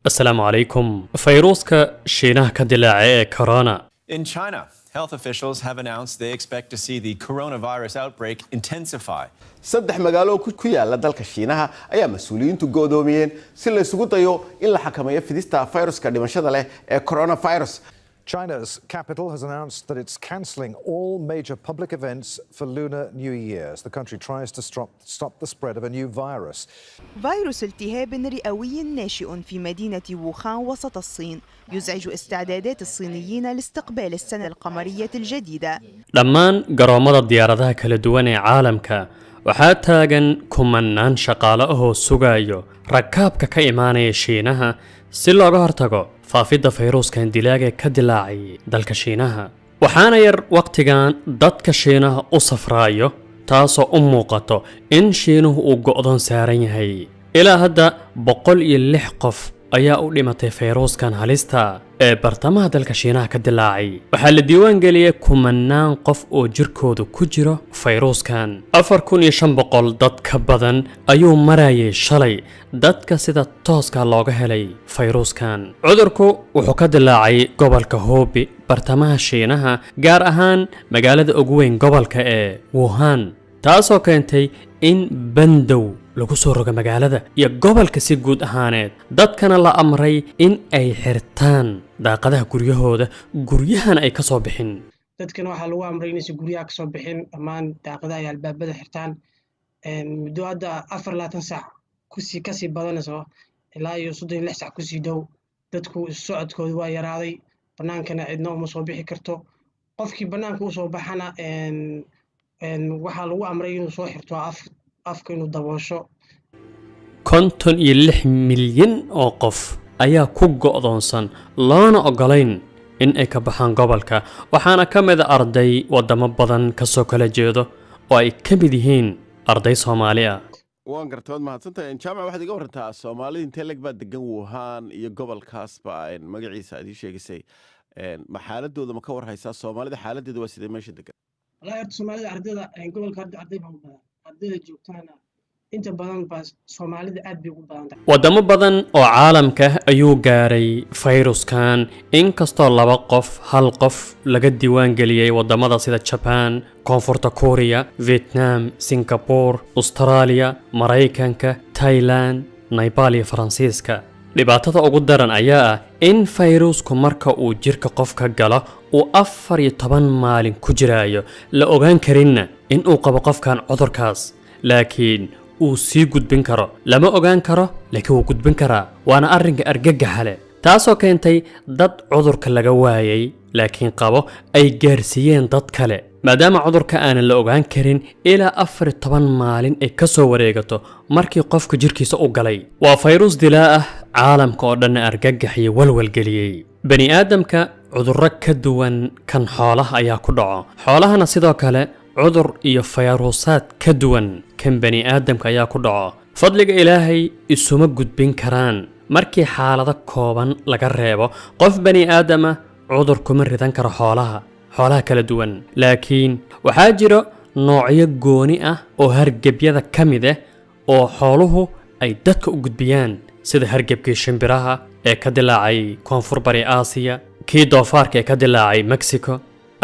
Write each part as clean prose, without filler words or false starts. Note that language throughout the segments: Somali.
Asalaamu calaykum. Fayruuska Shiinaha ka dilaaca ee corona. In China, health officials have announced they expect to see the coronavirus outbreak intensify. Saddex magaalo ku yaala dalka Shiinaha ayaa mas-uuliyiintu go'doomiyeen si la isugu dayo in la xakameeyo fidista fayruska dhimashada leh ee coronavirus. China's capital has announced that it's cancelling all major public events for Lunar New Year as the country tries to stop the spread of a new virus. فيروس التهاب رئوي ناشئ في مدينة ووخان وسط الصين يزعج استعدادات الصينيين لاستقبال السنة القمرية الجديدة. Dhammaan garoomada diyaaradaha kala duwan ee caalamka waxaa taagan kumanaan shaqaale ahoo sugayo rakaabka ka imaanaya Shiinaha si looga hortago faafidda fayruuskan dilaaga ee ka dilaacay dalka Shiinaha. Waxaana yar wakhtigan dadka Shiinaha u safraayo, taasoo u muuqato in Shiinuhu uu go'doon saaran yahay. Ilaa hadda 106 qof ayaa u dhimatay fayruuskan halista ee bartamaha dalka Shiinaha ka dilaacay. Waxaa la diiwaan geliyey kumanaan qof oo jirkoodu ku jiro fayruuskan. 4500 dad ka badan ayuu marayay shalay dadka sida tooska looga helay fayruuskan. Cudurku wuxuu ka dilaacay gobolka Hubi, bartamaha Shiinaha, gaar ahaan magaalada ugu weyn gobolka ee Wuhan, taasoo keentay in bandow lagu soo rogo magaalada iyo gobolka si guud ahaaneed, dadkana la amray in ay xirtaan daaqadaha guryahooda, guryahana ay ka soo bixin. Dadkana waxaa lagu amray inaysan guryaha kasoo bixin, dhammaan daaqadaha iyo albaabada xirtaan muddo hadda 24 saac kusii kasii badanayso, ilaa iyo 36 saac kusii dhow. Dadku socodkooda waa yaraaday, bannaankana cidna uma soo bixi karto. Qofkii bannaanka usoo baxana waxaa lagu amray inuu soo xirto afka, inuu daboosho. 56 milyan oo qof ayaa ku go'doonsan, loona oggolayn in ay ka baxaan gobolka. Waxaana ka mid a arday waddamo badan ka soo kala jeedo oo ay ka mid yihiin arday Soomaali ah. Waan gartay, waad mahadsantahay, Jaamac. Waxaad iga warantaa Soomaalida intee leg baa degan Wuhan iyo gobolkaasba magaciisa aad ii sheegisay? Ma xaaladooda ma ka war haysaa? Soomaalida xaaladeeda waa sidee meesha degan? Wallahi horta Soomaalida ardayda gobolka hadda arday baa u badan. Ardayda joogtaana inta badan baa Soomaalida aad bay ugu badan tahay. Waddamo badan oo caalamka ah ayuu gaaray fayruskan, inkastoo laba qof, hal qof laga diiwaan geliyey waddamada sida Jaban, Koonfurta Kuuriya, Vietnam, Singapore, Australia, Maraykanka, Tailan, Naybal iyo Faransiiska. Dhibaatada ugu daran ayaa ah in fayrusku marka uu jirka qofka galo uu 14 maalin ku jiraayo, la ogaan karinna in uu qabo qofkan cudurkaas, laakiin uu sii gudbin karo. Lama ogaan karo, laakiin wuu gudbin karaa. Waana arrinka argagaxa leh, taasoo keentay dad cudurka laga waayay laakiin qabo ay gaarsiiyeen dad kale, maadaama cudurka aanan la ogaan karin ilaa 14 maalin ay ka soo wareegato markii qofka jirkiisa u galay. Waa fayrus dilaa ah, caalamka oo dhanna argagax iyo walwalgeliyey. Bani aadamka cudurro ka duwan kan xoolaha ayaa ku dhaco, xoolahana sidoo kale cudur iyo fayruusaad ka duwan kan bani aadamka ayaa ku dhaco. Fadliga Ilaahay isuma gudbin karaan markii xaalado kooban laga reebo. Qof bani aadama cudur kuma ridan karo xoolaha, xoolaha kala duwan, laakiin waxaa jiro noocyo gooni ah oo hargebyada ka mid ah oo xooluhu ay dadka u gudbiyaan, sida hargebkii shimbiraha ee ka dilaacay Koonfur Bari Aasiya, kii doofaarka ee ka dilaacay Mexico.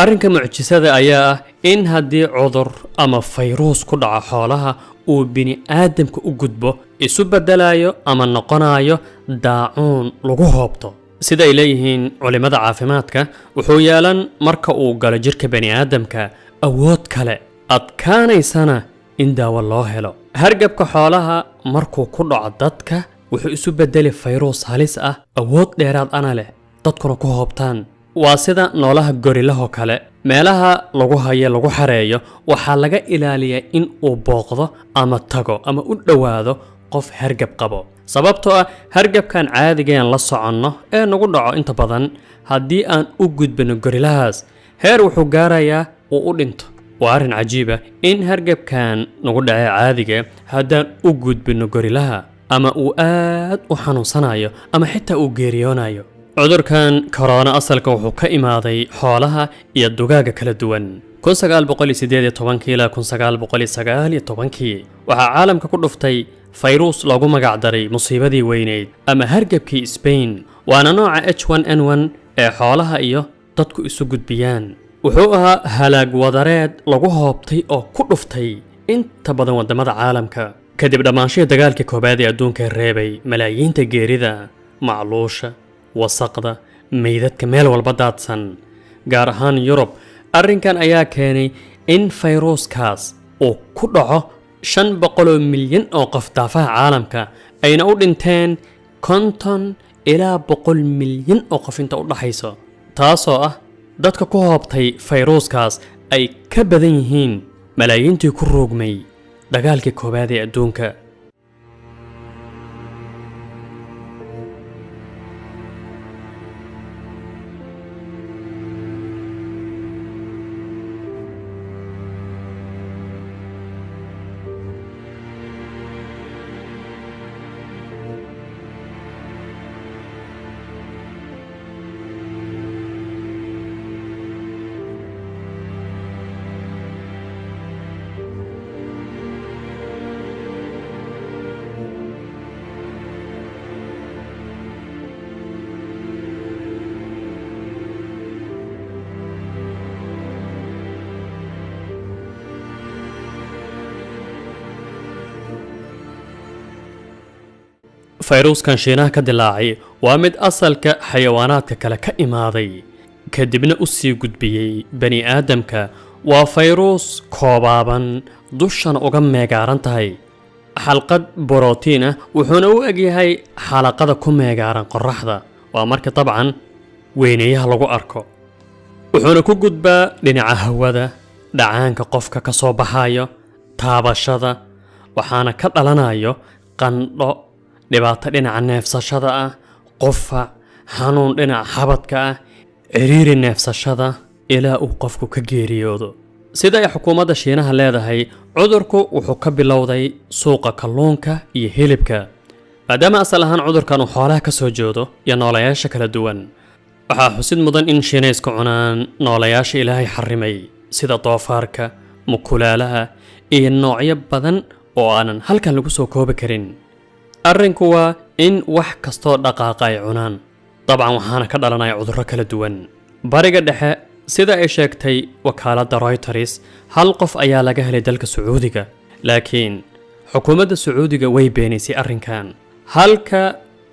Arrinka mucjisada ayaa ah in haddii cudur ama fayruus ku dhaco xoolaha uu bini aadamka u gudbo, isu beddelayo ama noqonayo daacuun lagu hoobto. Sida ay leeyihiin culimmada caafimaadka, wuxuu yeelan marka uu galo jirka bani aadamka awood kale, adkaanaysana in daawo loo helo. Hargabka xoolaha markuu ku dhaco dadka wuxuu isu bedeli fayruus halis ah, awood dheeraad ana leh, dadkuna ku hoobtaan. Waa sida noolaha gorilahoo kale, meelaha lagu hayo, lagu xareeyo, waxaa laga ilaaliyaa in uu booqdo ama tago ama u dhowaado qof hargab qabo, sababtoo ah hargabkan caadigeen la soconno ee nagu dhaco inta badan, haddii aan u gudbino gorilahaas, heer wuxuu gaarayaa uu u dhinto. Waa arrin cajiiba in hargabkan nagu dhacee caadiga haddaan u gudbino gorilaha, ama uu aad u xanuunsanayo ama xitaa uu geeriyoonayo. Cudurkan korona asalka wuxuu ka imaaday xoolaha iyo dugaaga kala duwan. 1918-kii ilaa 1919-kii. Waxaa caalamka ku dhuftay fayruus loogu magac daray musiibadii weyneyd ama hargabkii Spain, waana nooca H1N1 ee xoolaha iyo dadku isu gudbiyaan. Wuxuu ahaa halaag wadareed lagu hoobtay oo ku dhuftay inta badan waddamada caalamka kadib dhammaanshihii Dagaalkii Koobaad ee Adduunka, reebay malaayiinta geerida, macluusha, wasaqda, meydadka meel walba daadsan, gaar ahaan Yurub. Arrinkan ayaa keenay in fayruuskaas uu ku dhaco 500 milyan oo qof daafaha caalamka, ayna u dhinteen 50 ilaa 100 milyan oo qof inta u dhaxayso, taasoo ah dadka ku hoobtay fayruuskaas ay ka badan yihiin malaayiintii ku roogmay Dagaalkii Koowaad ee Adduunka. Fayruuskan Shiinaha ka dilaacay waa mid asalka xayawaanaadka kale ka imaaday, kadibna u sii gudbiyey bani aadamka. Waa fayruus koobaaban, dushana uga meegaaran tahay xalqad borotiin ah, wuxuuna u egyahay xalaqada ku meegaaran qorraxda, waa marka dabcan weyneeyaha lagu arko. Wuxuuna ku gudbaa dhinaca hawada, dhacaanka qofka ka soo baxayo, taabashada, waxaana ka dhalanayo qandho, dhibaato dhinaca neefsashada ah, qufac, xanuun dhinaca xabadka ah, ciriiri neefsashada, ilaa uu qofku ka geeriyoodo. Sida ay xukuumadda Shiinaha leedahay, cudurku wuxuu ka bilowday suuqa kalluunka iyo hilibka, maadaama asal ahaan cudurkan uu xoolaha ka soo jeedo iyo noolayaasha kala duwan. Waxaa xusid mudan in Shiinaysku cunaan noolayaasha Ilaahay xarimay, sida doofaarka, mukulaalaha iyo noocyo badan oo aanan halkan lagu soo koobi karin. Arrinku waa in wax kastoo dhaqaaqa ay cunaan, dabcan waxaana ka dhalanaya cudurro kala duwan. Bariga Dhexe, sida ay sheegtay wakaaladda Reuters, hal qof ayaa laga helay dalka Sacuudiga, laakiin xukuumadda Sacuudiga way beenaysay arrinkan, halka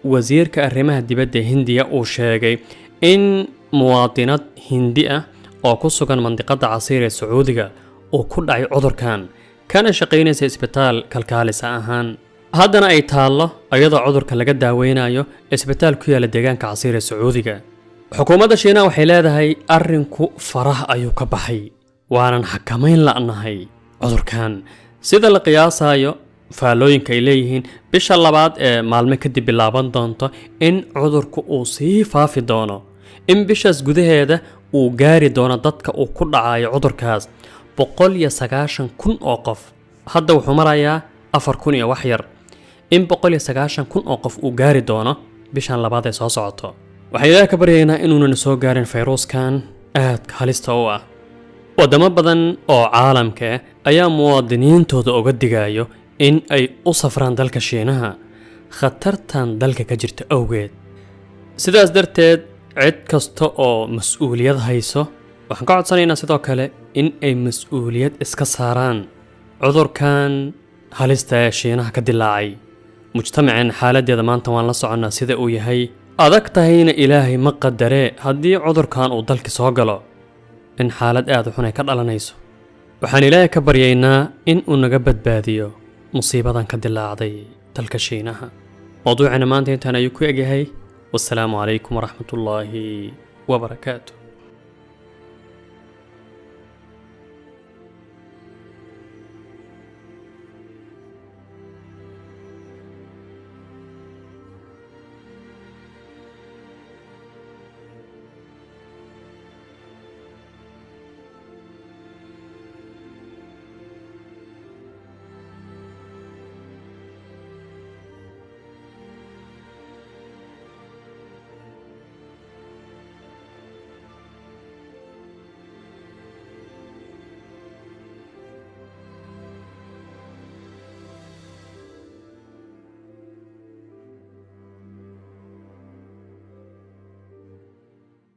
wasiirka arrimaha dibadda Hindiya uu sheegay in muwaadinad Hindi ah oo ku sugan mandiqadda Casiir ee Sacuudiga uu ku dhacay cudurkan, kana shaqaynaysa isbitaal kalkaalisa ahaan, haddana ay taallo iyadoo cudurka laga daaweynayo isbitaal ku yaala deegaanka Casiir ee Sacuudiga. Xukuumadda Shiinaha waxay leedahay arrinku faraha ayuu ka baxay, waanan xakamayn la'nahay cudurkan. Sida la qiyaasayo, faallooyinka ay leeyihiin, bisha labaad ee maalmo kadib bilaaban doonto in cudurku uu sii faafi doono, in bishaas gudaheeda uu gaari doono dadka uu ku dhacayo cudurkaas 190,000 oo qof. Hadda wuxuu marayaa 4,000 iyo wax yar. In 190,000 oo qof uu gaari doono bishan labaad ee soo socoto. Waxaan Ilaah ka baryaynaa inuunan soo gaarin fayruuskan aadka halista u ah. Waddamo badan oo caalamka ah ayaa muwaadiniintooda uga digayo in ay u safraan dalka Shiinaha khatartan dalka ka jirta awgeed. Sidaas darteed, cid kasta oo mas-uuliyad hayso waxaan ka codsanaynaa sidoo kale in ay mas-uuliyad iska saaraan cudurkan halista ee Shiinaha ka dilaacay. Mujtamaceen xaaladdeeda maanta waan la soconnaa sida uu yahay, adag tahayna Ilaahay ma qadaree haddii cudurkan uu dalka soo galo in xaalad aad u xun ay ka dhalanayso. Waxaan Ilaahay ka baryaynaa in uu naga badbaadiyo musiibadan ka dilaacday dalka Shiinaha. Mawduucina maanta intaan ayuu ku egyahay. Wasalaamu calaykum waraxmatullaahi wabarakaatu.